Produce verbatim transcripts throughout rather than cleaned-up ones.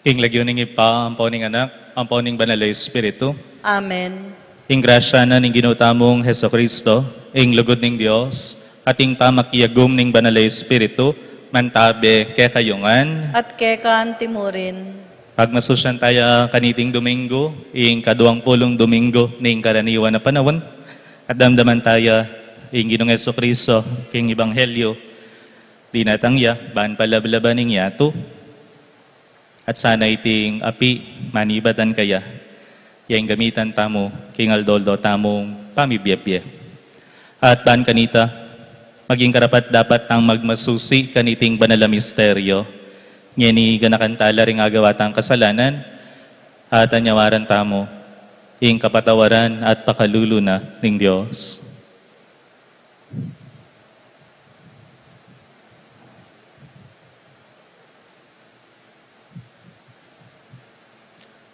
Ing lagyu ning Ibpa, ampo ning Anak, ampo ning Banal a Espiritu. Amen. Ing grasya na ning Ginu tamung Jesucristo, ing lugud ning Dios, at ing pamakiagum ning Banal a Espiritu, mantabe kekayu ngan. At keka antimurin. Pagmasusyan taya kaniting Domingo, ing kaduang pulung Domingo ning karaniwan a panaun, at damdaman taya ing Ginung Jesucristo, king Ebanghelyo, dinatang ya, ban palablaban ing yatu. At sana iting api manibatan kaya, ya ing gamitan tamu, king aldo-aldo tamung pamibiebie. At ban kanita, maging karapat-dapat tang magmasusi kaniting banal a misteryo, ngeni ganakan tala ring agawa tang kasalanan, at anyawaran tamu, ing kapatawaran at pakalulu na ning Dios.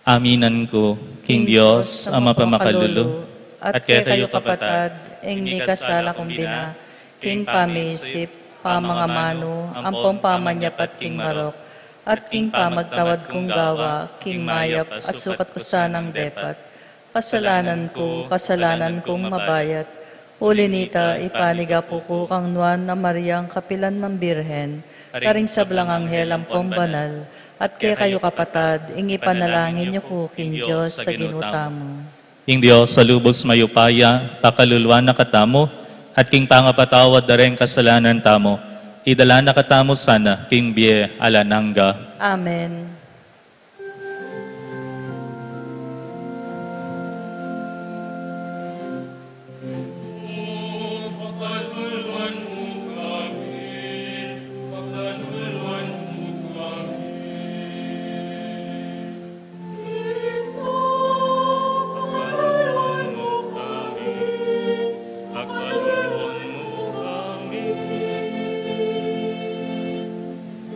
Aminan ku, king Dios, Ama pamakalulu, at kekayu kapatad, ing mikasala kung bina, king pamisip, pamangamanu, ampong pamanyapat king marok, at king pamagtawad kung gawa, king mayap, a sukat ku sanang depat. Kasalanan ku, kasalanan kung mabayat. Uli nita, ipanigapu ku kang Nuan a Mariang kapilan mang Birhen, karing sablang anghel ampong banal, at kekayu kapatad, ing ipanalangin yu ku king Dios a Ginu tamu. Ing Dios a lubus mayupaya, pakaluluan na katamu, at king pangapatawad da ring kasalanan tamu, idala na katamu sana king bie alang angga. Amen.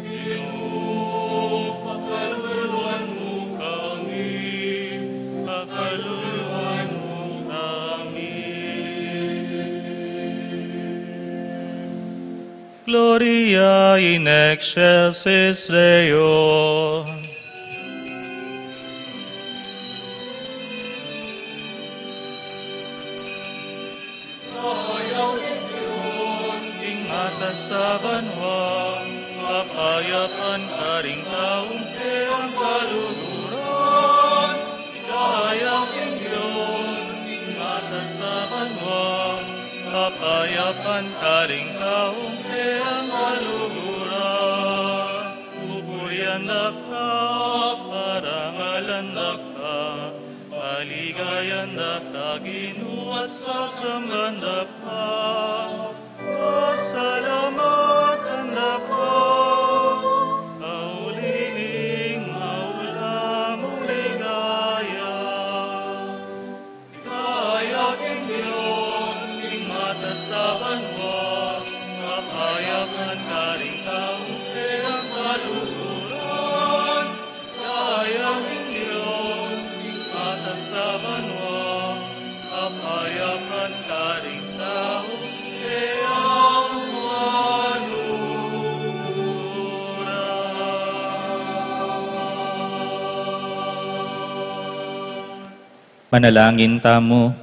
Ginu, pakaluluan mu kami, pakaluluan mu kami. Gloria in excelsis Deo. Ing matas a banua, kapayapan karing taung kayang kaluguran. Kaya king Dios, ing matas a banua, kapayapan karing taung kayang kaluguran. Pupurian da ka, parangalan da ka, paligayan da ka, Ginu, at sasamban da ka. Pasalamatan da ka, kauli ning maula mung ligaya. Kaya king Dios, Sa banua, kapayapan karing tau, e ang kaluguran. Kayapan ning Dios, ing patas sa banua, kapayapan karing tau, e ang kaluguran. Manalangin tamu.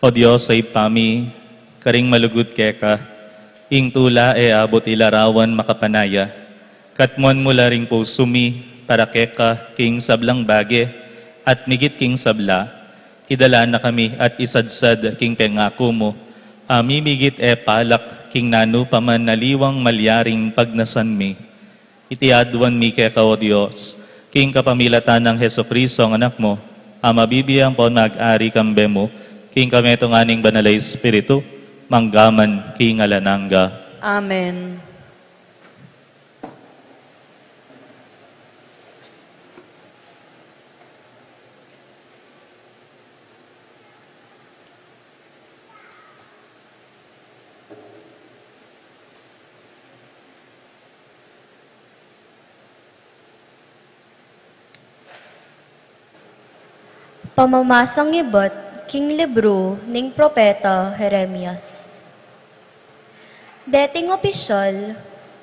O Dios a Ibpa mi, karing malugud keka, ing tula e abut ilarawan makapanaya, katmuan mu la ring pusu mi para keka king sablang bage, at migit king sabla, idala na kami at isadsad king pengaku mu, a mimigit e palak king nanu pa man aliwang malyaring pagnasan mi. Iti aduan mi keka, O Dios, king kapamilatan nang Jesucristo a Anak mu, a mabibie ampon mag-ari kambe mu, king kametungan ning Banal a Espiritu, mangga man king alang angga. Amen. Pamamasang ibat king libru ning propeta Jeremias. Deting opisyal,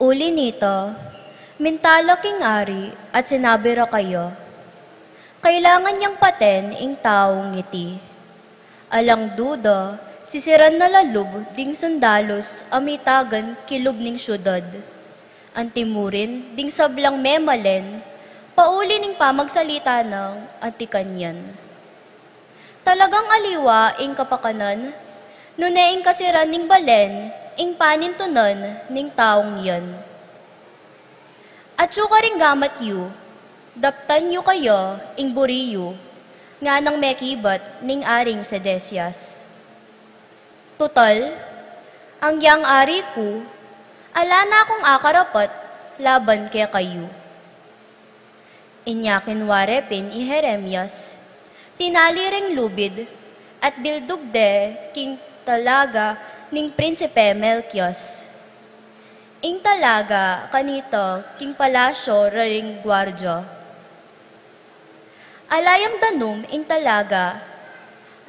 uli nita, minta la king ari at sinabi ra kaya, "Kailangan yang paten ing taung iti. Alang duda, sisiran na la lub ding sundalus a mitagan kilub ning syudad. Anti mu rin ding sablang memalen, pauli ning pamagsalita nang anti kanyan. Talagang aliwa ing kapakanan, nune ing kasiran ning balen, ing panintunan ning taung yan. Atyu karing gamat yu, daptan yu kaya ing buri yu," nganang mekibat ning Aring Sedecias. "Tutal, anggiyang ari ku, ala na kung akarapat laban kekayu." Inya kinware pin i Jeremias, tinali ring lubid, at bildug de king talaga ning Prinsipe Melkias. Ing talaga kanita king palasyo ra ring guardia. Ala yang danum ing talaga,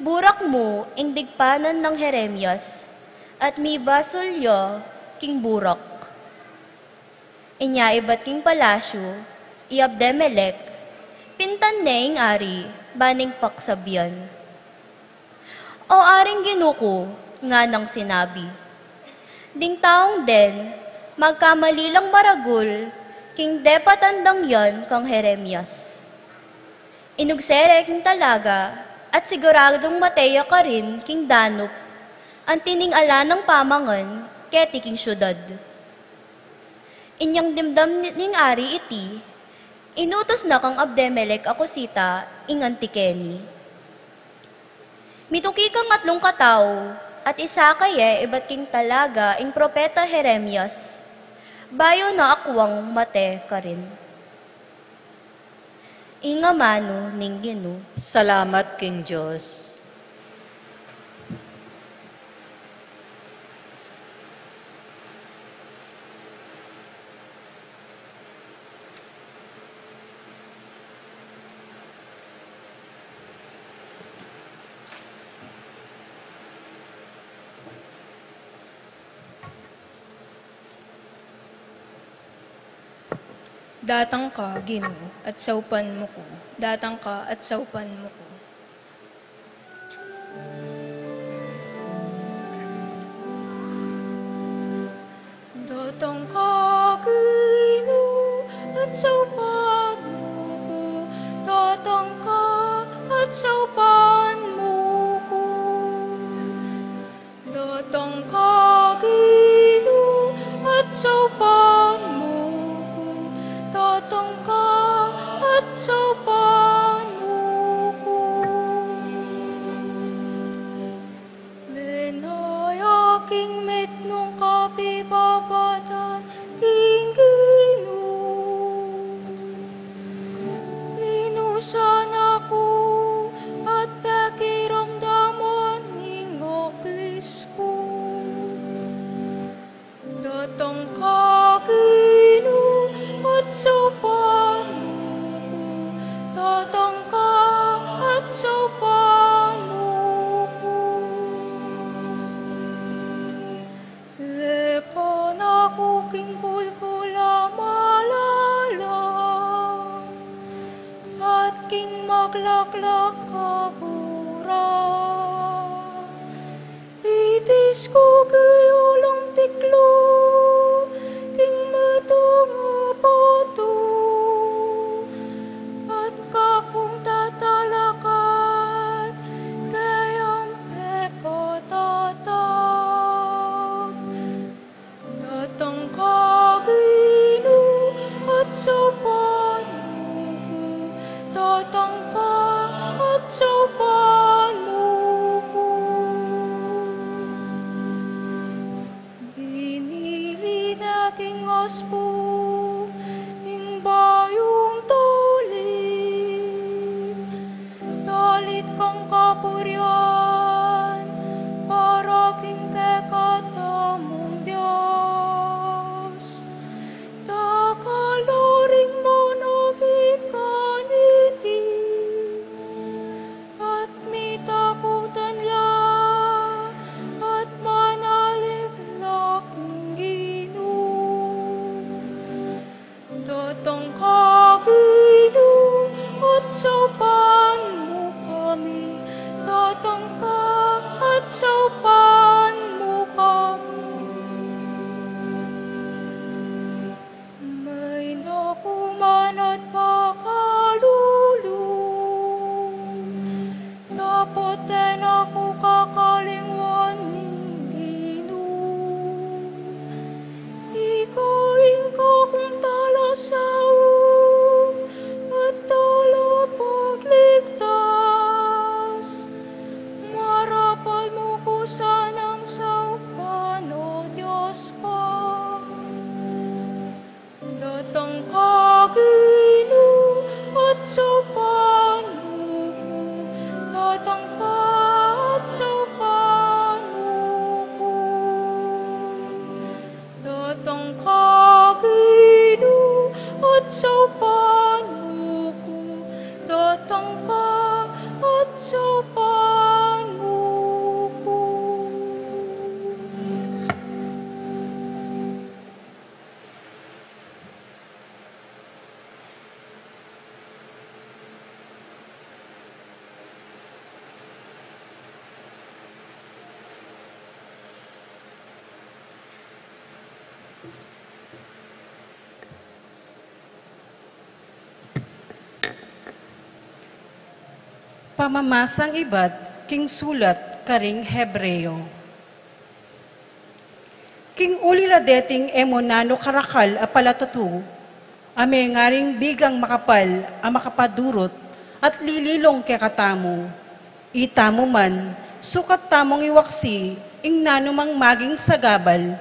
burak mu ing digpanan nang Jeremias, at mibasul ya king burak. Inya ibat king palasyu i Abdemelec, pintan ne ing ari, ba ning paksabian. "O Aring Ginu ku," nganang sinabi, "ding taung den, magkamali lang maragul king depatan dang yan kang Jeremias. Inugse re king talaga, at siguradung mate ya karin king danup, anti ning ala nang pamangan keti king syudad." Inyang dimdam ni-, ning ari iti, inutus na kang Abdemelec a Cusita ing anti keni. Mituki kang atlung katau, at isakay ye ibat king talaga ing propeta Jeremias, bayu na akwang mate karin. Ing amanu ning Ginu. Salamat king Dios. Datang ka, Ginu, at saupan mu ku. Datang ka at saupan mu ku. Datang ka, Ginu, at saupan mu ku. Datang ka at saupan mu ku. Datang ka, Ginu, at saupan mu ku. Datang ka at saupan mu ku. Menaya king mitmung kapibabatan king Ginu. Minusan na ku laklak kabura. Itis ku kayung tiklu king metung a batu, at kakung tatalakat kayang pekatatag. Datang ka, Ginu, at saupan mu ku. Datang ka, at saupan mu ku. Binili na king aspu ing bayung dalit, dalit kang kapurian, para king kekatamung Dios. Dakal la ring manakit kaniti, at mitakutan la, at manalig la king Ginu. Datang ka, Ginu, at saupan mu kami. Datang ka, at saupan mu kami. May nakuman at pakalulu, dapot e na ku kakalingwan ning Ginu. Ika ing kakung talasaul at talapagligtas. Marapal mu ku sanang saupan, o Dios ku. Datang ka, Ginu, at saupan mu ku. Datang ka, at saupan mu ku. Datang ka, Ginu, at saupan mu ku. Datang ka, at saupan mu ku. Pamamasang ibat king sulat karing Hebreo. King uli la deting e mu nanu karakal a palatutu, a mengaring bigang makapal a makapadurut at lililung kekatamu, itamu man, sukat tamung iwaksi ing nanumang maging sagabal,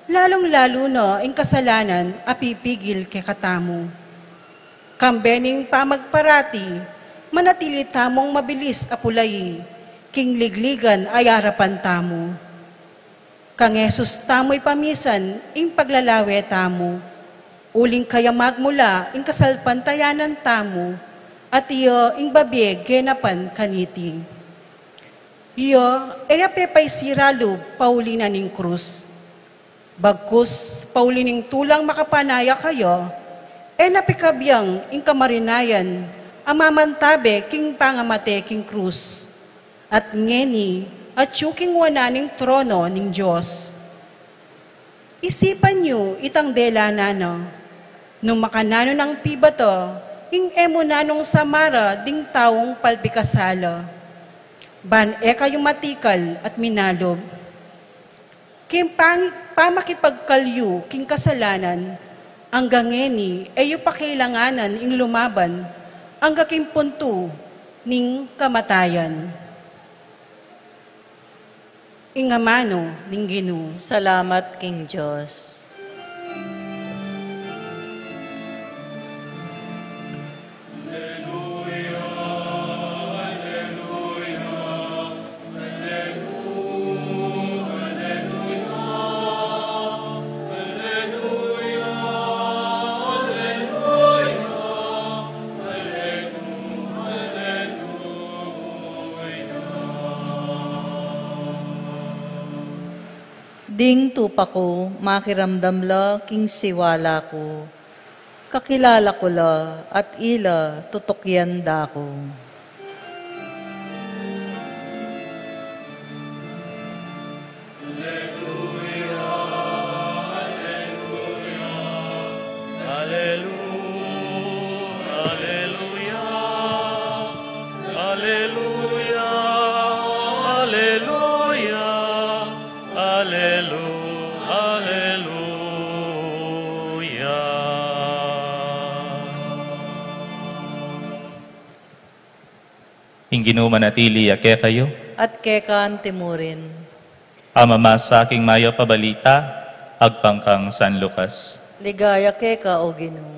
lalung-lalu na ing kasalanan a pipigil kekatamu. Kambe ning pamagparati, manatili tamung mabilis a pulayi king ligligan a arapan tamu. Kang Jesus tamu ipamisan ing paglalawe tamu, uling kaya magmula ing kasalpantayanan tamu, at iya ing babie genapan kaniti. Iya e ya pepaisira lub pauli na ning krus. Bagkus, pauli ning tulang makapanaya kaya, e na pikabiang ing kamarinayan a mamantabe king pangamate king krus. At ngeni, atyu king wanan ning trono ning Dios. Isipan yu itang dela na na, nung makananu nang pibata ing e mu nanung samara ding taung palpikasala, ban e kayu matikal at minalub. King pangi-, pamakipagkalyu king kasalanan, angga ngeni e yu pa kailanganan ing lumaban angga king puntu ning kamatayan. Ing amanu ning Ginu. Salamat king Dios. Ding tupa ku, makiramdam la king siwala ku. Kakilala ku la, at ila tutukian da ku. Ing Ginu manatili ya kekayu. At keka antimurin. Pamamasa king mayap a balita agpang kang San Lucas. Ligaya keka, O Ginu.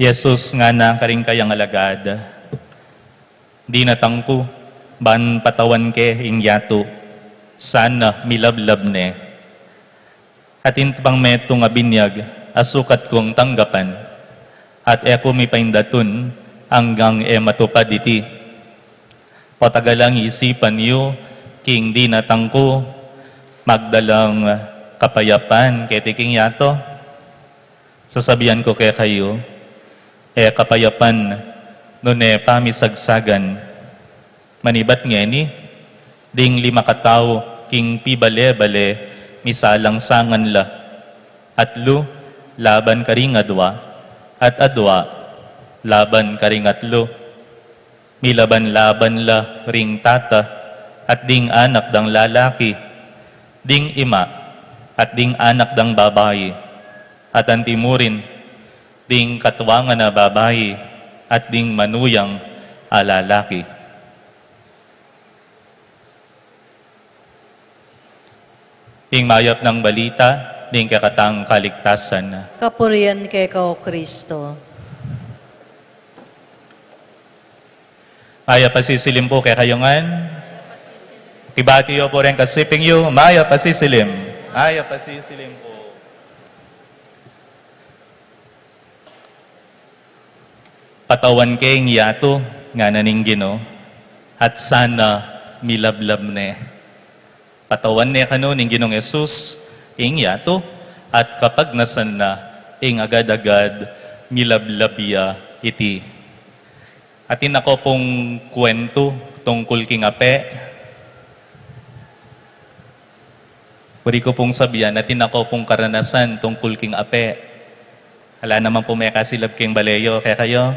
Jesus ngana karing kayang alagad, "Dinatang ku ban patawan ke ing yatu, sana milablab ne. Atin pang metung a binyag a sukat kung tanggapan, at e ku mipaindatun anggang e matupad iti. Patagalang isipan yu king dinatang ku, magdalang kapayapan keti king yatu. Sasabian ku kekayu, e kapayapan nune pamisagsagan. Manibat ngeni, ding lima katau king pibale-bale misalangsangan la, atlu laban karing adwa, at adwa laban karing atlu. Milaban-laban la ring tata at ding anak dang lalaki, ding ima at ding anak dang babai, at antimurin ding katuangan a babai at ding manuyang a lalaki." Ing mayap nang balita ning kekatang kaligtasan. Kapurian keka, O Kristo. Mayap a sisilim pu kekayu ngan. Kibati yu pu reng kasiping yu, mayap a sisilim. Mayap a sisilim pu. Patawan ke ing yatu, ngana ning Ginu, at sana milablab ne. Patawan ne kanu ning Ginung Jesus ing yatu, at kapagnasan na, ing agad-agad milablab ya iti. Atin aku pung kuwentu tungkul king ape. Pwede ku pung sabian, atin aku pung karanasan tungkul king ape. Ala naman pung mekasilab king bale yu, kekayu.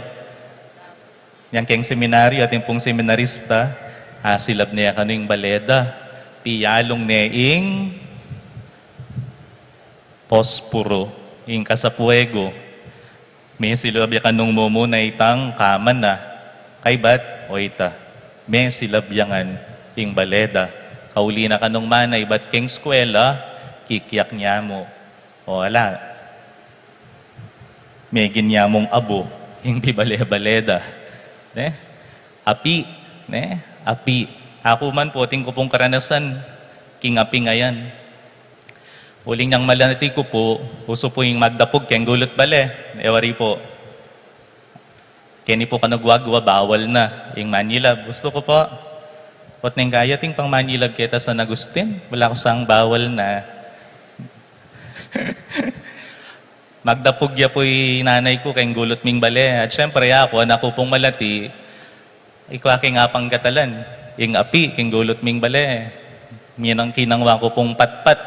Yang keng seminaryo, atin pung seminarista, asilab ne kanu ing bale da. Piyalung ne ing posporo, ing kasapuego. Mesilab ya kanung mumuna itang kaman na. Kaybat, o ita, mesilab ya ngan ing bale da. Kauli na kanung mana ibat keng eskwela, kikyak nyamu. O ala. Megin nyamung abu ing pibale-bale da. Ne? Api, ne? Api. Aku man pu, atin ku pung karanasan king api ngayan. Uling nang malati ku pu, usu pu ing magdapug keng gulut bale. E wari pu. Keni pu kanagwagwa, bawal na ing manyilab. Gustu ku pu. Ot neng kaya, atin pang manyilab keta San Agustin. Ala ku sang bawal na. Magdapug ya pu i nanay ku keng gulut ming bale. At syempre, aku, anak ku pung malati, ikwa keng apanggatalan ing api keng gulut ming bale. Minang kinangwa ku pung patpat.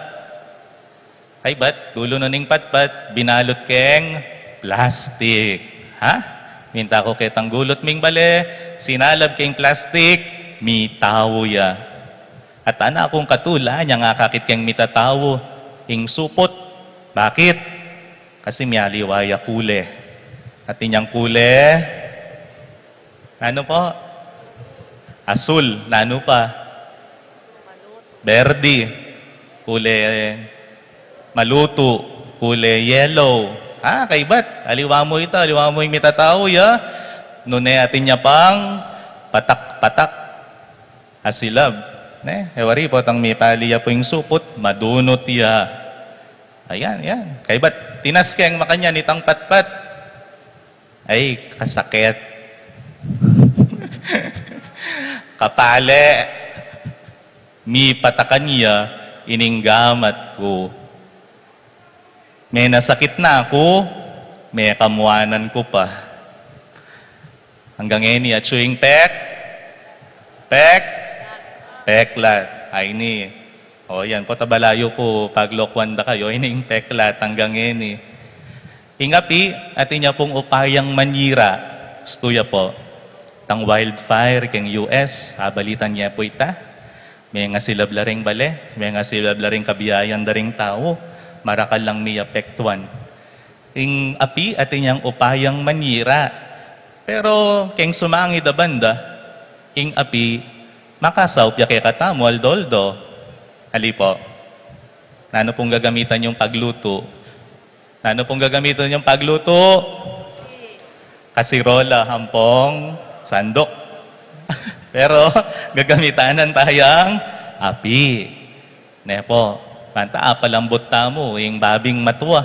Kaybat, dulu na ning patpat, binalut keng plastik. Ha? Minta ku ketang gulut ming bale, sinalab keng plastik, mitau ya. At anak kung katula, anya nga akakit keng mitatau ing suput. Bakit? Kasi mialiwa ya kule. Atin yang kule, nanu pu? Asul. Nanu pa? Berdi. Kule malutu. Kule yellow. Ah, kaybat. Aliwa mu ita, aliwa mu ing mitatau ya. Nune atin ya pang patak-patak. Asilab. Ne? E wari pu, tang mipali ya pu ing suput, madunut ya. Ayan, yan. Kaybat, tinas keng makanyan itang patpat. Ay, kasakit. Kapale, mipatakan ya ining gamat ku. Menasakit na aku, mekamuanan ku pa. Anggang ngeni, atyu ing pek, pek, peklat. Ay ni. O, yan pu, tabalayu pu, paglokwan da kayu, ini ing peklat, anggang ngeni. Ing api, atin ya pung upayang manyira. Gustu ya pu. Tang wildfire keng U S, abalitan ye pu ita. Mengasilab la ring bale, mengasilab la ring kabiayan da ring tau, marakal lang miapektuan. Ing api atin yang upayang manyira. Pero keng sumangid a banda, ing api makasaup ya kekatamu aldo-aldo. Ali pu, nanu pung gagamitan yung paglutu? Nanu pung gagamitan yung paglutu? Kasirola, ampong sandok. Pero gagamitanan tayang api. Ne pu, banta apalambut tamu ing babing matua.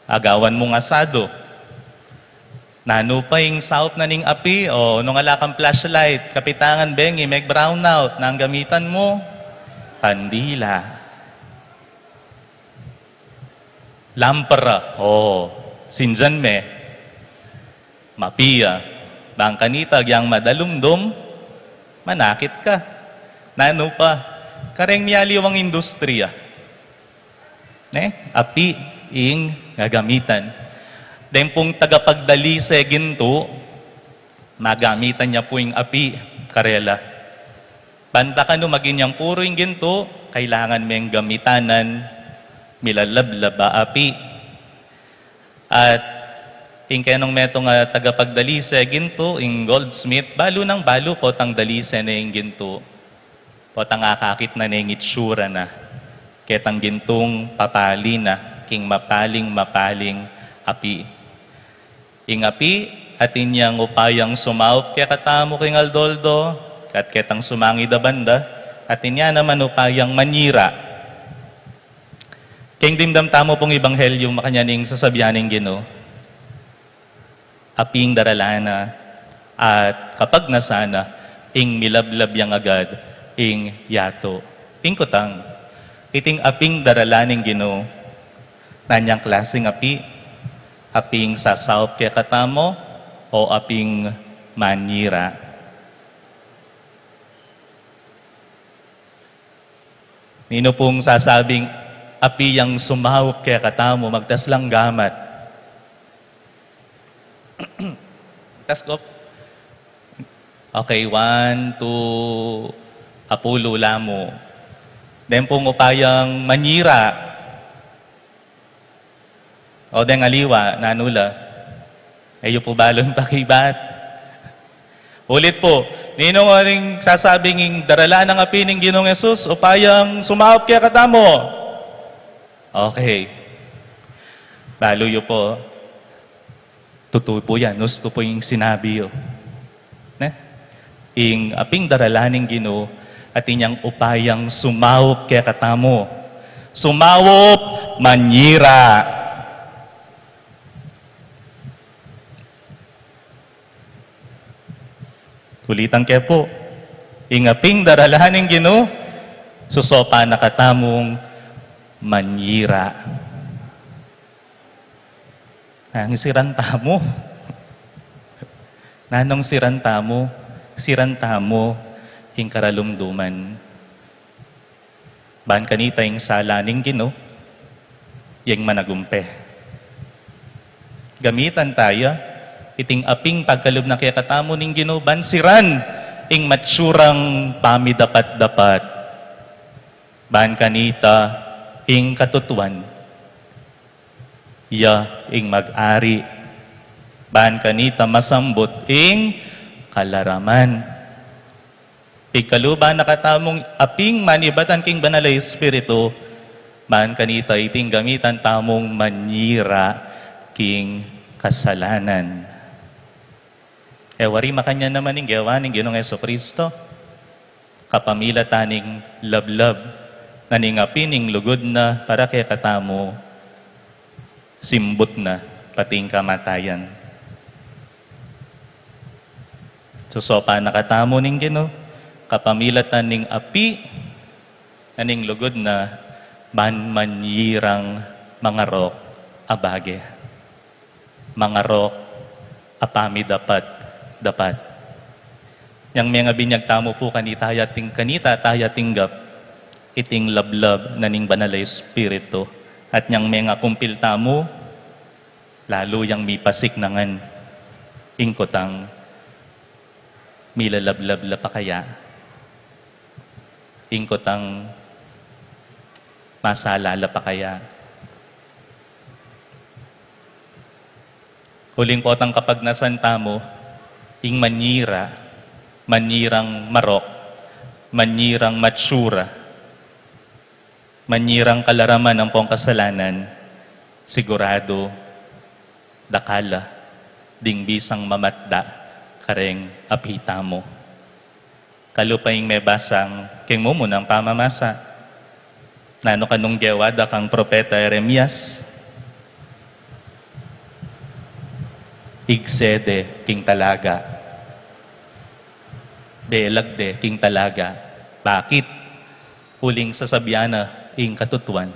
Agawan mung asado. Nanu pa ing saup na ning api? O nung ala kang flashlight, kapitangan bengi, meg-brownout, nanu gamitan mu? Kandila. Lampara. O, sindian me. Mapia. Bang kanita agyang madalumdum, manakit ka. Nanu pa? Kareng mialiwang industriya, ne, api ing gagamitan. Deng pung tagapagdalise gintu, magamitan ya pu ing api karela. Banta kanu maging yang puru ing gintu, kailangan meng gamitanan milalablab a api. At ing kenung metung a tagapagdalise gintu, ing goldsmith, balu nang balu potang dalise ne ing gintu, potang akakit na ne ing itsura na ketang gintung papali na king mapaling-mapaling api. Ing api atin yang upayang sumaup kekatamu king aldo-aldo, at ketang sumangid a banda, atin ya naman upayang manyira. Keng dimdam tamu pung ebanghelyu, makanyan ing sasabian ning Ginu, api ing daralan na, at kapagnasan na, ing milablab yang agad ing yatu. Ing kutang, iting api ing daralan ning Ginu, nanyang klasing api? Api ing sasaup kekatamu o api ing manyira? Ninu pung sasabing api yang sumaup kekatamu, magtas lang gamat. Tas gop. Okay, one, two, apulu la mu. Deng pung upayang manyira. O deng aliwa, nanu la? E yu pu balu ing pakibat. Ulit pu, ninu ing sasabing ing daralan nang api ning Ginung Jesus, upayang sumaup kekatamu? Okay. Balu yu pu. Tutu pu yan, ustu pu ing sinabi yu. Ne? Ing api ing daralan ning Ginu, atin yang upayang sumaup kekatamu. Sumaup, manyira. Ulitan ke pu, ing api ing daralan ning Ginu, susopan na katamung manyira. Nanu ing siran tamu? Nanu ing siran tamu? Siran tamu ing karalumduman. Ban kanita ing sala ning Ginu, yang managumpe. Gamitan taya iting api ing pagkalub na kekatamu ning Ginu, ban siran ing matsurang pamidapat-dapat. Ban kanita ing katutuan. Ya ing mag-ari, ban kanita masambut ing kalaraman. Pigkaluban na katamung aping manibatan king Banal a Espiritu, ban kanita iting gamitan tamung manyira king kasalanan. E wari makanyan naman ing gewa ning Ginung Jesucristo. Kapamilatan ning lablab na ning api ning lugud na para kekatamu, simbut na pati ing kamatayan. Susopan na katamu ning Ginu, kapamilatan ning api na ning lugud na, ban manyirang mangarok a bage. Mangarok a pamidapat-dapat. Nyang mengabinyag tamu pu kanita ya ting-, kanita taya tinggap iting lablab na ning Banal a Espiritu, at nyang mengakumpil tamu, lalu yang mipasiknangan ing kutang. Milalablab la pa kaya? Ing kutang masala la pa kaya? Uling potang kapagnasan tamu, ing manyira, manyirang marok, manyirang matsura, manyirang kalaraman ampong kasalanan, siguradu dakal la ding bisang mamatda kareng api tamu. Kalupa ing mebasang king mumunang pamamasa. Nanu kanung gewa da kang propeta Jeremias? Igse de king talaga. Belag de king talaga. Bakit? Uling sasabian na ing katutuan.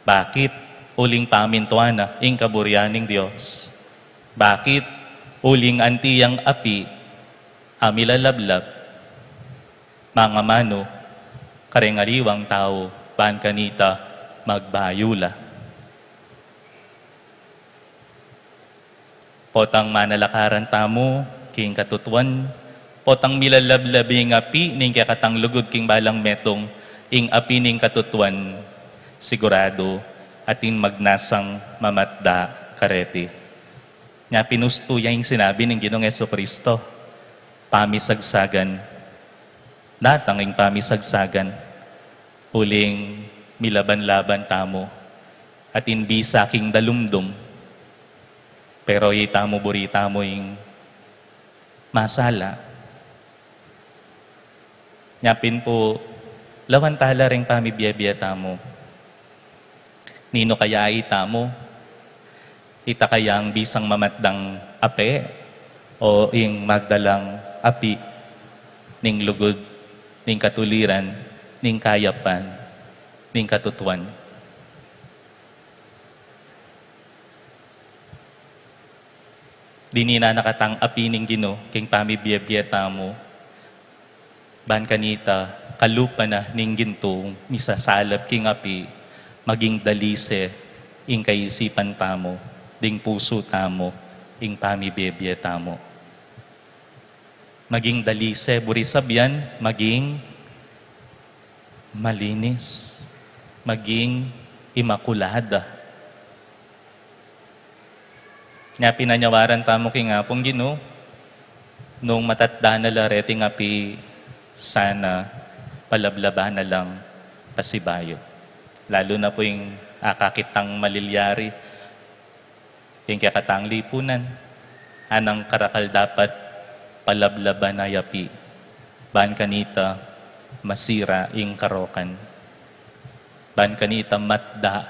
Bakit? Uling pamintuan na ing kaburian ning Dios. Bakit? Uling anti yang api a milalablab, mangamanu kareng aliwang tau, ban kanita magbayu la. Potang manalakaran tamu king katutuan, potang milalablab ing api ning kekatang lugud king balang metung, ing api ning katutuan, siguradu atin magnasang mamatda kareti. Nya pinustu ya ing sinabi ning Ginung Jesucristo, pamisagsagan. Datang ing pamisagsagan, uling milaban-laban tamu, atin bisa king dalumdum, pero itamu buri tamu ing masala. Nya pin pu, lawan tala ring pamibie-bie tamu. Ninu kaya itamu? Ita kayang bisang mamatdang ape, o ing magdalang api ning lugud, ning katuliran, ning kayapan, ning katutuan? Dininan na katang api ning Ginu king pamibie-bie tamu, ban kanita kalupa na ning gintung misasalap king api, maging dalise ing kaisipan tamu, ding pusu tamu, ing pamibie-bie tamu. Maging dalise, buri sabian, maging malinis, maging imakulada. Nya pin anyawaran tamu king Apung Ginu, nung matatda na la reting api, sana palablaban na lang pasibayu. Lalu na pu ing akakit tang malilyari, ing kekatang lipunan, anang karakal dapat palablaban a api, ban kanita masira ing karokan, ban kanita matda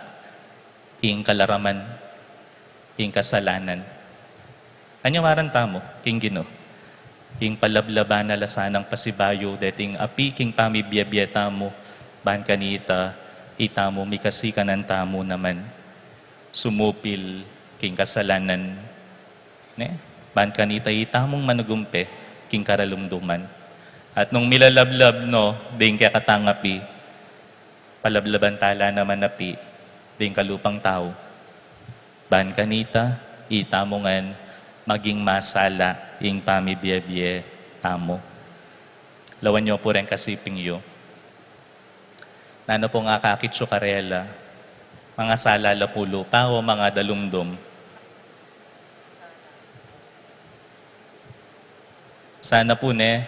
ing kalaraman, ing kasalanan. Anyawaran tamu king Ginu, ing palablaban na la sanang pasibayu deting api king pamibie-bie tamu, ban kanita itamu mikasikanan tamu naman sumupil king kasalanan, ne? Ban kanita itamung manugumpe king karalumduman. At nung milalablab no ding kekatang api, palablaban tala naman api ding kalupang tau, ban kanita itamu ngan maging masala ing pamibie-bie tamu. Lawan yu pu reng kasiping yu. Nanu pung akakit yu karela? Mangasala la pu lupa o mangadalumdum? Sana pu ne,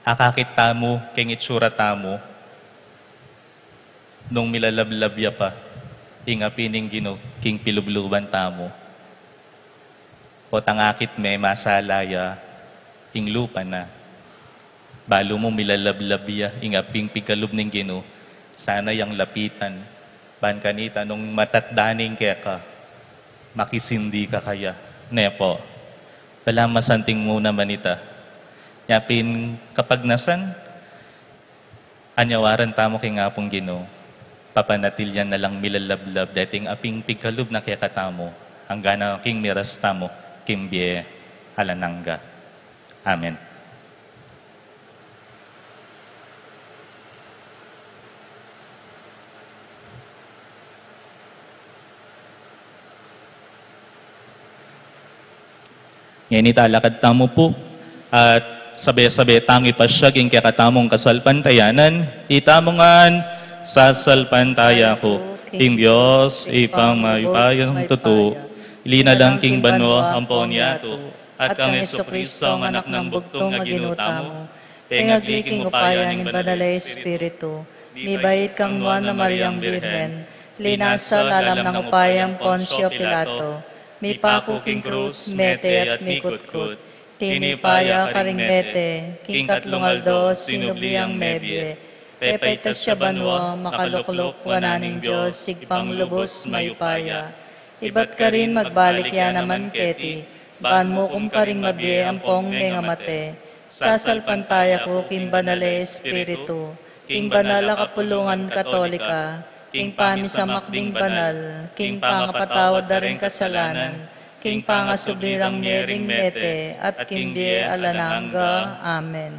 akakit tamu king itsura tamu nung milalablab ya pa ing api ning Ginu king pilubluban tamu. Potang akit me, masala ya ing lupa na. Balu mu milalablab ya ing api king pigkalub ning Ginu, sana yang lapitan. Ban kanita nung matatda ning keka, makisindi ka kaya. Ne pu? Pala masanting mu naman ita. Nya pin kapagnasan, anyawaran tamu king Apung Ginu, papanatilyan na lang milalablab deting api king pigkalub na kekatamu, anggang king miras tamu king bie alang angga. Amen. Ngeni talakad tamu pu At sabe-sabe tang ipasyag ing kekatamung kasalpantayanan, itamu ngan, sasalpantaya ku king Dios, Ibpang mayupayang tutu, linalang king banua ampon yatu, at kang Jesucristo, ang Anak nang bugtung a Ginu tamu, pengagli king upaya ning Banal a Espiritu, mibait kang Nuan a Mariang Birhen, linasa lalam nang upayang Poncio Pilato, mipaku king krus, mete at mikutkut, tinipa ya karing mete, king katlung aldo sinubli yang mebie, pepaitas ya banua, makalukluk wanan ning Dios Ibpang lubus mayupaya. Ibat karin magbalik ya naman keti, ban mukum karing mabie ampong mengamate. Sasalpantaya ku king Banal a Espiritu, king banal a kapulungan Katolika, king pamisamak ding banal, king pangapatawad da ring kasalanan, king pangasubli rang mie ring mete, at king bie alang angga. Amen.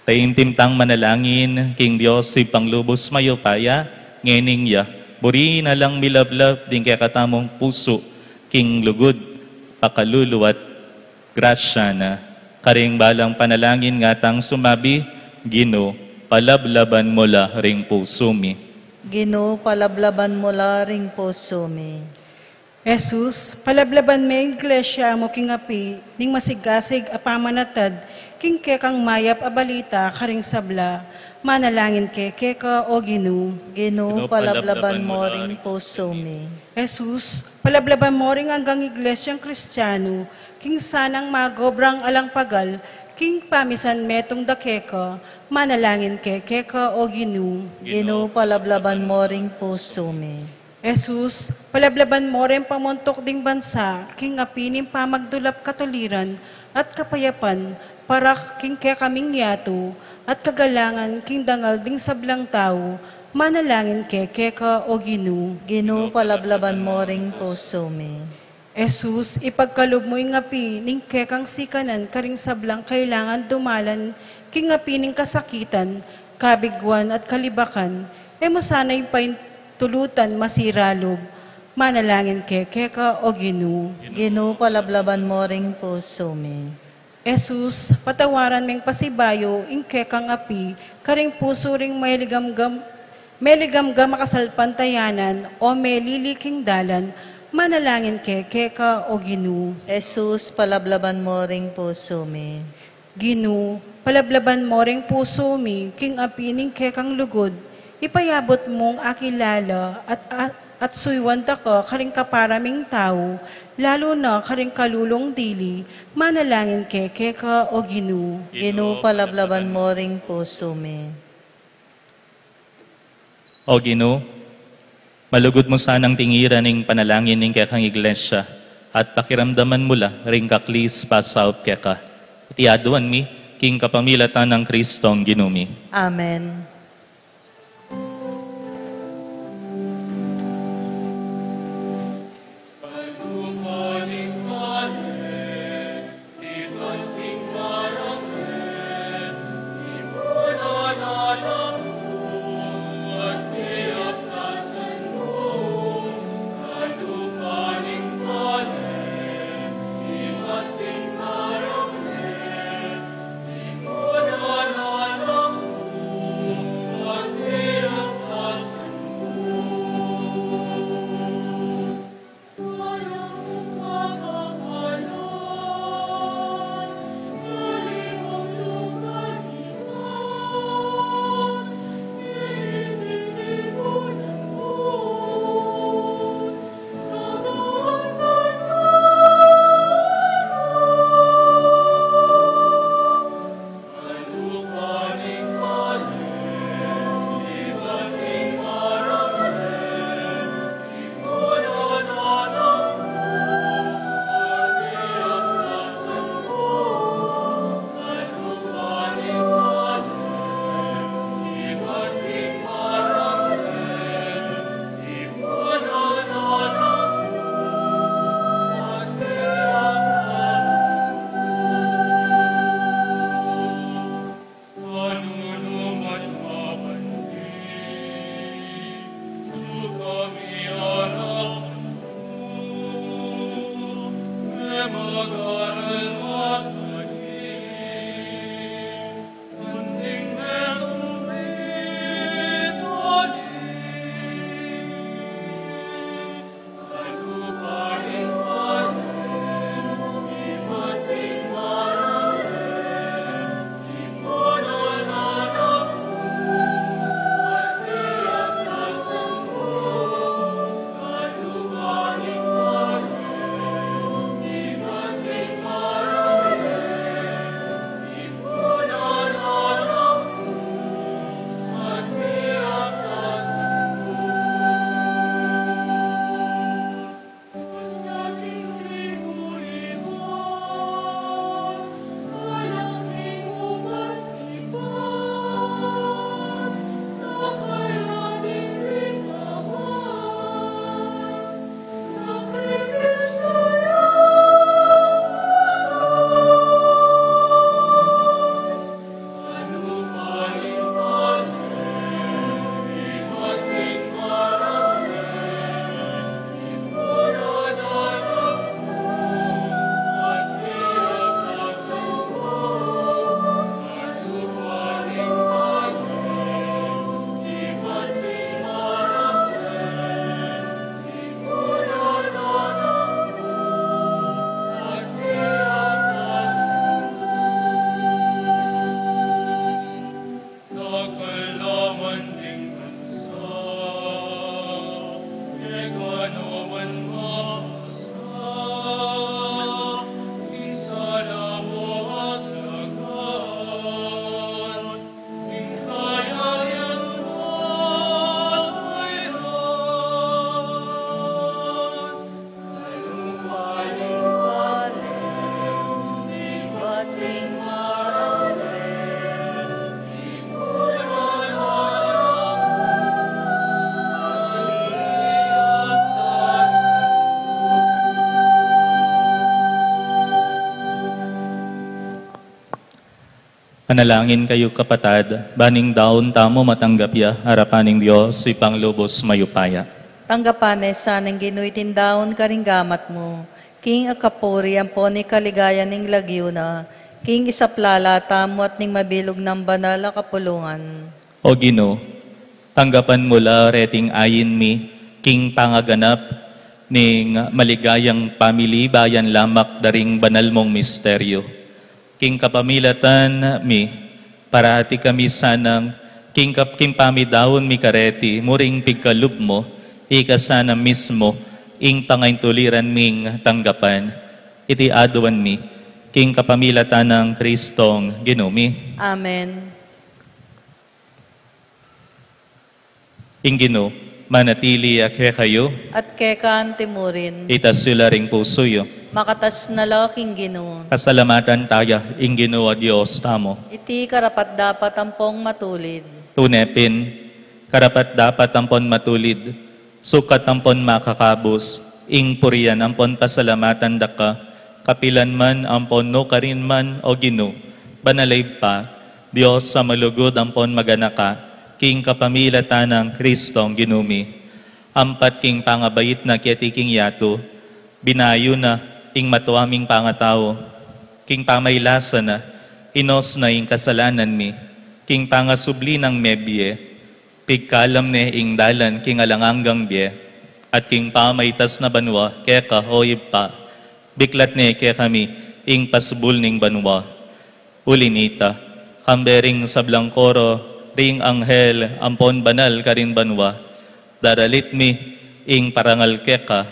Taimtim tang manalangin king Dios Ibpang lubus mayupaya, ngening ya, buri na lang milablab ding kekatamung pusu, king lugud, pakalulu at grasya na. Karing balang panalangin ngatang sumabi, Ginu, palablaban mu la ring pusu mi. Ginu, palablaban mu la ring pusu mi. Jesus, palablaban me ing Iglesia mu king api ning masigasig a pamanatad king kekang mayap a balita karing sabla. Manalangin ke keka, O Ginu. Ginu, palablaban mu ring pusu mi. Jesus, palablaban mu ring anggang Iglesiang Kristianu king sanang magobrang alang pagal king pamisanmetung da keka. Manalangin ke keka, O Ginu. Ginu, palablaban mu ring pusu mi. Jesus, palablaban mu ring pamuntuk ding bansa king api ning pamagdulap, katuliran at kapayapan para king kekaming yatu at kagalangan king dangal ding sablang tau. Manalangin ke keka, O Ginu. Ginu, palablaban mu ring pusu mi. Jesus, ipagkalub mu ing api ning kekang sikanan karing sablang kailangan dumalan king api ning kasakitan, kabiguan at kalibakan. E mu sana ing paintulutan masira lub. Manalangin ke keka, O Ginu. Ginu, palablaban mu ring pusu mi. Jesus, patawaran meng pasibayu ing kekang api karing pusu ring meligamgam, meligamgam a kasalpantayanan o melili king dalan. Manalangin ke keka, O Ginu. Jesus, palablaban mu ring pusu mi. Ginu, palablaban mu ring pusu mi king api ning kekang lugud. Ipayabut mung akilala at, at, at suyuan da ka karing kapara ming tau, lalu na karing kalulung dili. Manalangin ke keka, O Ginu. Ginu, palablaban mu ring pusu mi. O Ginu, malugud mu sanang tingiran ing panalangin ning kekang Iglesia, at pakiramdaman mu la ring kaklis pasaup keka. Iti aduan mi king kapamilatan nang Kristong Ginu mi. Amen. Manalangin kayu, kapatad, ban ing daun tamu matanggap ya arapan ning Dios, Ibpang lubus mayupaya. Tanggapan na sa ning Ginu iting daun karing gamat mu, king akapuri ampon ikaligaya ning lagyu na, king isaplala tamu at ning mabilug nang banal a kapulungan. O Ginu, tanggapan mu la reting ain mi, king pangaganap ning maligayang pamilibayan lamak da ring banal mung misteryu. King kapamilatan mi, parati kami sanang, king kap-, king pamidaun mi kareti, muring pigkalub mu, ika sana mismu, ing pangaintuliran ming tanggapan. Iti aduan mi, king kapamilatan nang Kristong Ginu mi. Amen. Ing Ginu manatili ya kekayu. At keka anti mu rin. Itas yu la ring pusu yu. Makatas na la king Ginu. Pasalamatan taya ing Ginu a Dios tamu. Iti karapat-dapat ampong matulid. Tune pin, karapat-dapat ampon matulid, sukat ampon makakabus, ing purian ampon pasalamatan da ka, kapilan man ampon nukarin man, o Ginu, banal a Ibpa, Dios a malugud ampon maganaka, king kapamilatan nang Kristong Ginu mi. Ampat king pangabait na keti king yatu, binayu na ing matua ming pangatau, king pamaylasa na, inus na ing kasalanan mi, king pangasubli nang mebie, pigkalam ne ing dalan king alang anggang bie, at king pamaitas na banua keka, o Ibpa, biklat ne kekami ing pasubul ning banua. Uli nita, kambe ring sablang koro ring anghel ampon banal karin banua, daralit mi ing parangal keka,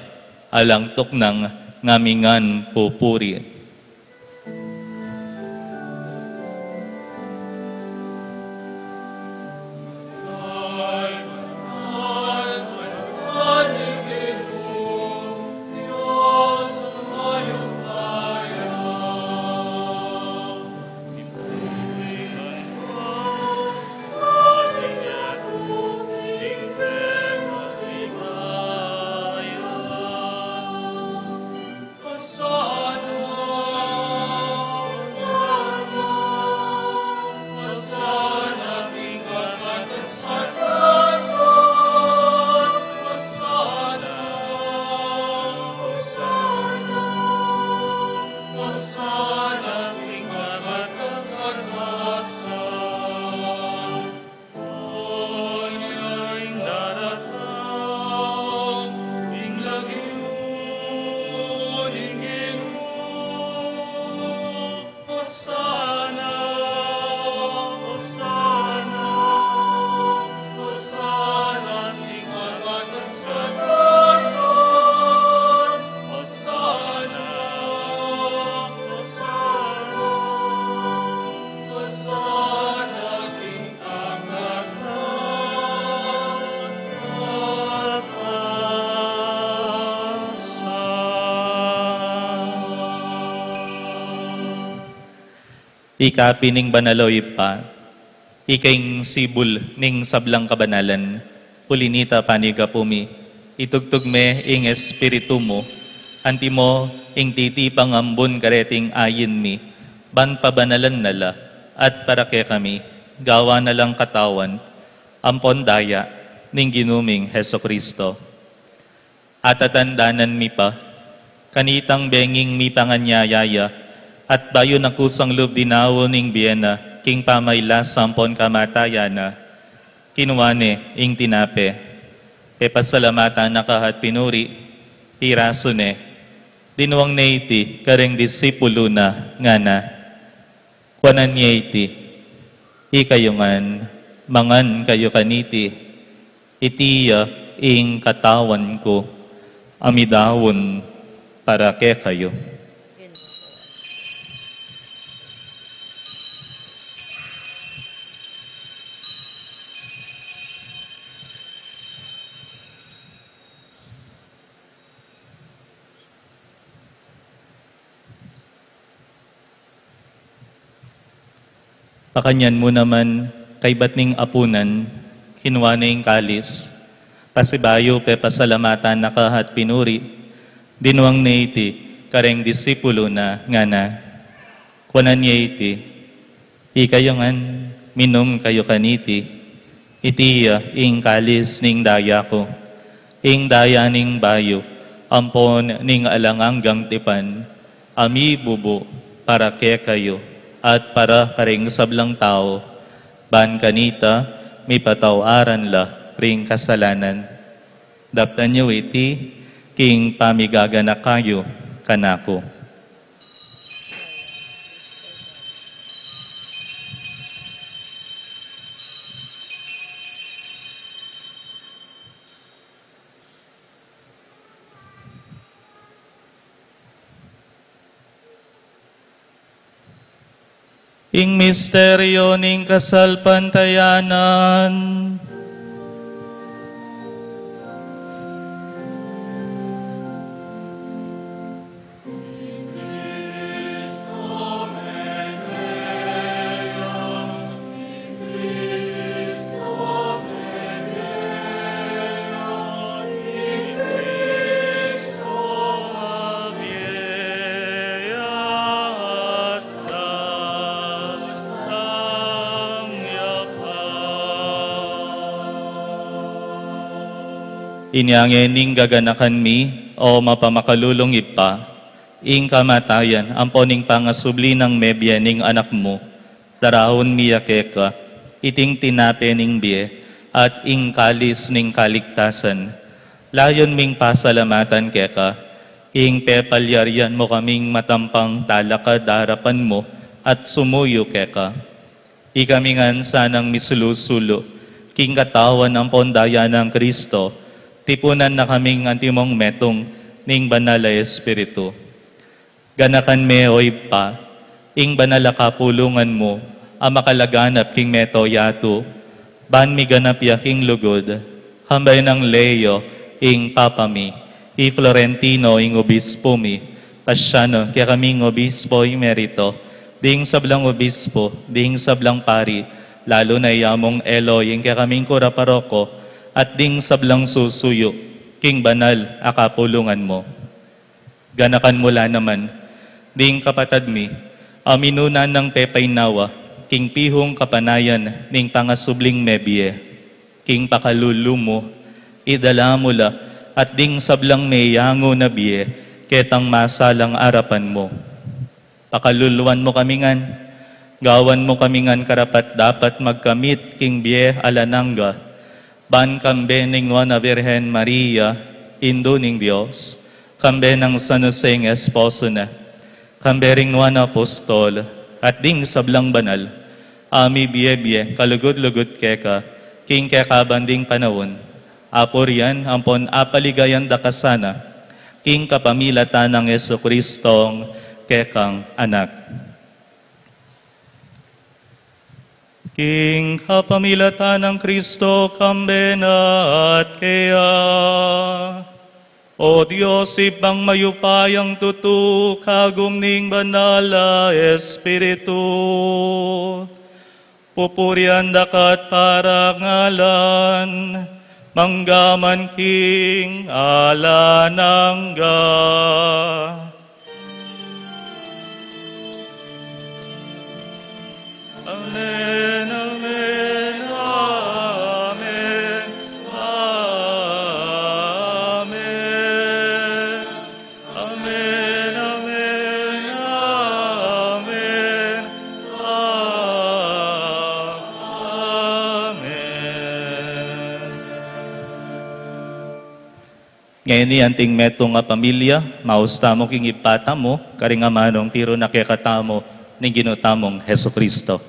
alang tuknang ngamingan pupuri. Ika pin ing banal, o Ibpa, ika ing sibul ning sablang kabanalan. Uli nita, panyawad mi, itugtug me ing Espiritu mu, antimo ing titipang ambun kareting ain mi, ban pabanalan na la, at para kekami, gawan na lang katawan ampon daya ning Ginu ming Jesucristo. Atatandanan mi pa, kanitang benging mipanganyaya ya, at bayu na kusang lub dinaun ing bie na, king pamaylasa ampon kamatayan na, kinua ne ing tinape, pepasalamatan na ka at pinuri, pirasu ne, dinuang ne iti kareng disipulu na, ngana: Kuanan ye iti, ikayu ngan, mangan kayu kaniti, iti ya ing katawan ku, a midaun para kekayu. Pakanyan mu naman, kaybat ning apunan, kinua ne ing kalis, pasibayu pepasalamatan na ka at pinuri, dinuang ne iti kareng disipulu na, ngana: Kuanan ye iti, Ikayu ngan, minum kayu kaniti, iti ya ing kalis ning daya ku, ing daya ning bayu ampon ning alang anggang tipan, a mibubu para kekayu at para karing sablang tau, ban kanita mipatawaran la ring kasalanan. Daptan yu iti king pamigaganaka yu kanaku. Ing misteryo ning kasalpantayanan. Inya ngening gaganakan mi, o mapamakalulung Ibpa, ing kamatayan ampo ning pangasubli nang mebie ning Anak mu, daraun mi ya keka iting tinape ning bie at ing kalis ning kaligtasan. Layun ming pasalamatan keka ing pepalyarian mu kaming matampang talakad arapan mu at sumuyu keka. Ikami ngan sanang misulu-sulu king katawan ampon daya nang Kristo, tipunan na kaming antimong metung ning Banal a Espiritu. Ganakan me, o Ibpa, ing banal a kapulungan mu a makalaganap king mabilug a yatu, ban miganap ya king lugud, kambe nang Leo ing Papa mi, i Florentino ing Obispo mi, Pasiano, kekaming Obispo Emerito, ding sablang obispo, ding sablang pari, lalu na i Among Eloy ing kekaming kura paroko, at ding sablang susuyu king banal a kapulungan mu. Ganakan mu la naman ding kapatad mi a minuna nang pepainawa king pihung kapanayan ning pangasubling mebie. King pakalulu mu, idala mu la at ding sablang meyangu na bie ketang masalang arapan mu. Pakaluluan mu kami ngan, gawan mu kami ngan karapat-dapat magkamit king bie alang angga, ban kambe ning Nuan a Virgen Maria, Indu ning Dios, kambe nang San Jose ing esposo na, kambe ring nuan a apostol, at ding sablang banal a mibie-bie kalugud-lugud keka king kekabang ding panaun, apurian ampon apaligayan da ka sana, king kapamilatan nang Jesucristong kekang Anak. King kapamilatan nang Kristo, kambe na at keya, O Dios, Ibpang mayupayang tutu, kagum ning Banal a Espiritu, pupurian da ka at parangalan, mangga man king alang angga. Amen, amen, amen, amen. Amen, amen, amen, amen. Ngeni anting metung a pamilya, maus tamu king Ibpa tamu, karing amanung tiru na kekatamu ning Ginu tamung Jesucristo.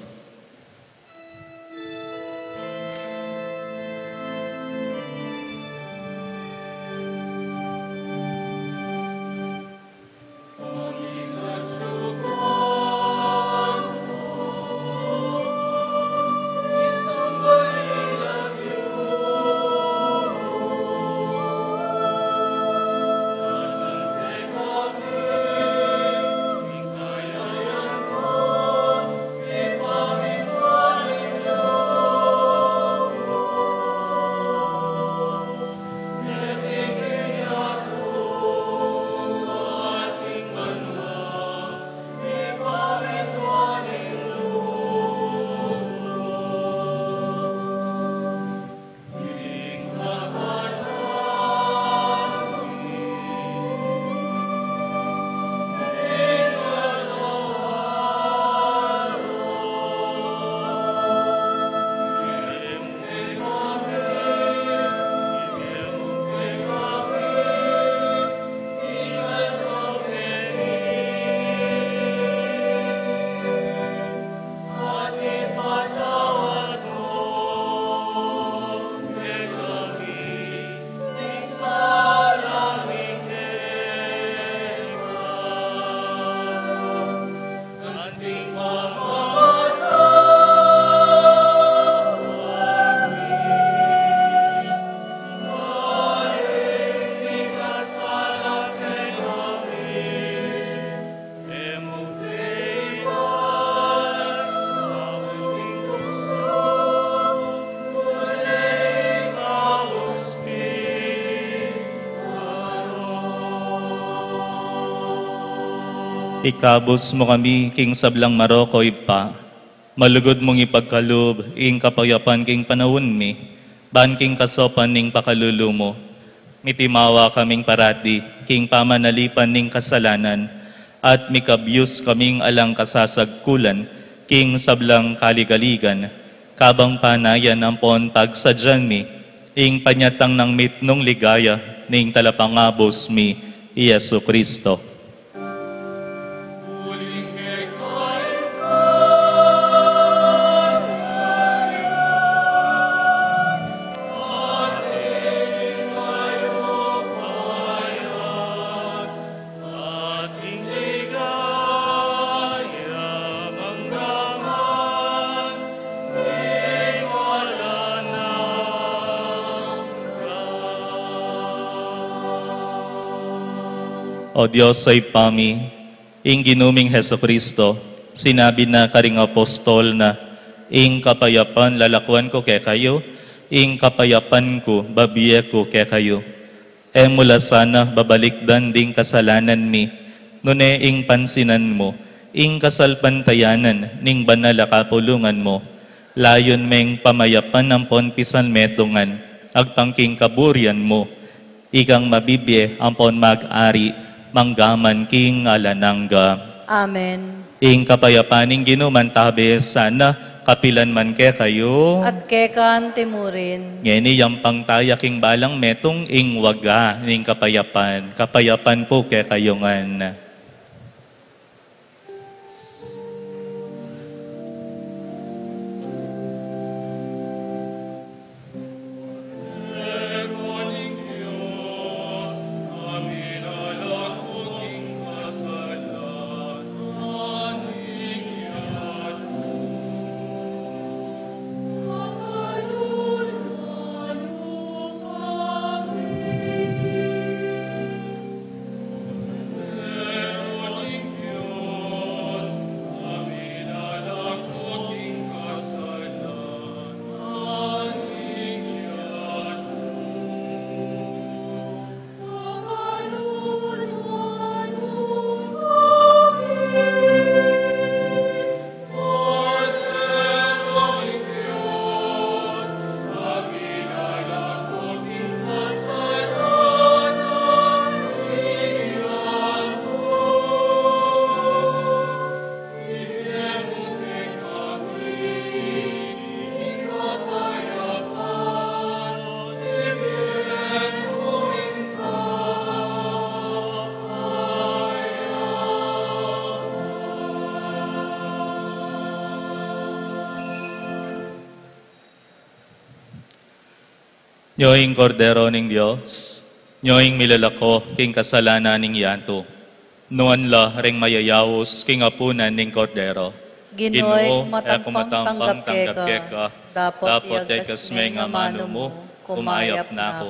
Ikabus mu kami king sablang maroko, Ibpa. Malugud mung ipagkalub ing kapayapan king panaun mi, ban king kasaupan ning pakalulu mu, mitimawa kaming parati king pamanalipan ning kasalanan, at mikabyus kaming alang kasasagkulan king sablang kaligaligan, kabang panayan ampon pagsadyan mi ing panyatang nang mitmung ligaya ning Talapangabus mi, i Jesucristo. O Dios, Ibpa mi, ing Ginu ming Jesucristo, sinabi na karing apostol na, "Ing kapayapan lalakuan ku kekayu, ing kapayapan ku babie ku kekayu." E mu la sana babalikdan ding kasalanan mi, nune ing pansinan mu ing kasalpantayanan ning banal a kapulungan mu, layun meng pamayapan ampon pisanmetungan agpang king kaburian mu, ikang mabibie ampon mag-ari manggaman king alang angga. Amen. Ing kapayapan ning Ginu mantabe sana kapilan man kekayu. At keka mu rin. Ngeni yampang taya king balang metung ing waga ning kapayapan. Kapayapan pu kekayu ngan. Nyo ing Kordero ning Dios, nyo ing milalako king kasalanan ning yatu. Nuan la ring mayayaus king apunan ning Kordero. Ginu, e ku matampang tanggap keka, dapot iagkas me ing amanu mu, kumayap na ku.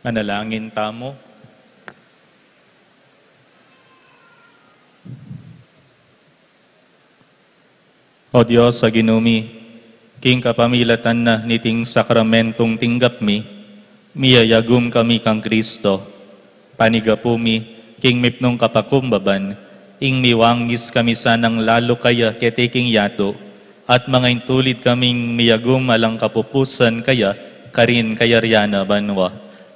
Manalangin tamu. O Dios a Ginu mi, king kapamilatan na niting sakramentung tinggap mi, miyayagum kami kang Kristo. Panigapu mi, king mipnung kapakumbaban, ing miwangis kami sanang lalu kaya keti king yatu, at mangaintulid kaming miyagum alang kapupusan kaya karin kayarian a banua.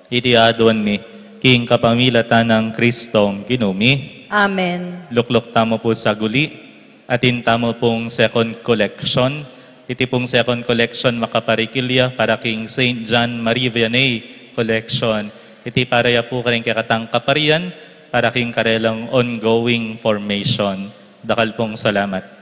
Iti aduan mi, king kapamilatan nang Kristong Ginu mi. Amen. Lukluk tamu pu sa guli, atin tamu pung second collection. Iti pung second collection makaparikil ya para king Saint John Marie Vianney collection. Iti para ya pu karing kekatang kaparian, para king karelang ongoing formation. Dakal pung salamat.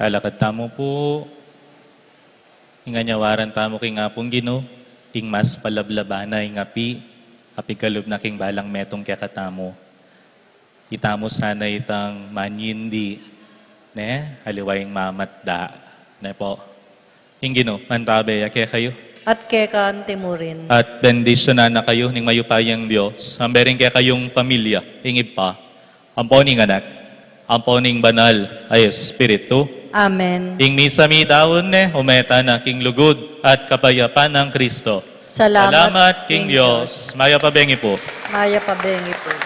Lalakad tamu pu, ing anyawaran tamu king Apung Ginu, ing mas palablaba na ing api, a pigalub na king balang metung kekatamu. Itamu sana itang manyindi, ne, aliwa ing mamatda, ne pu. Ing Ginu mantabe ya kekayu. At keka antimurin. At bendisyunan na kayu ning mayupayang Dios, ambe ring kekayung familia, ing Ibpa, ampo ning Anak, ampo ning Banal a Espiritu. Amen. Ing misa mi daun ne, ume tana king lugud at kapayapan nang Kristo. Salamat king Dios. Mayap a bengi pu. Mayap a bengi pu.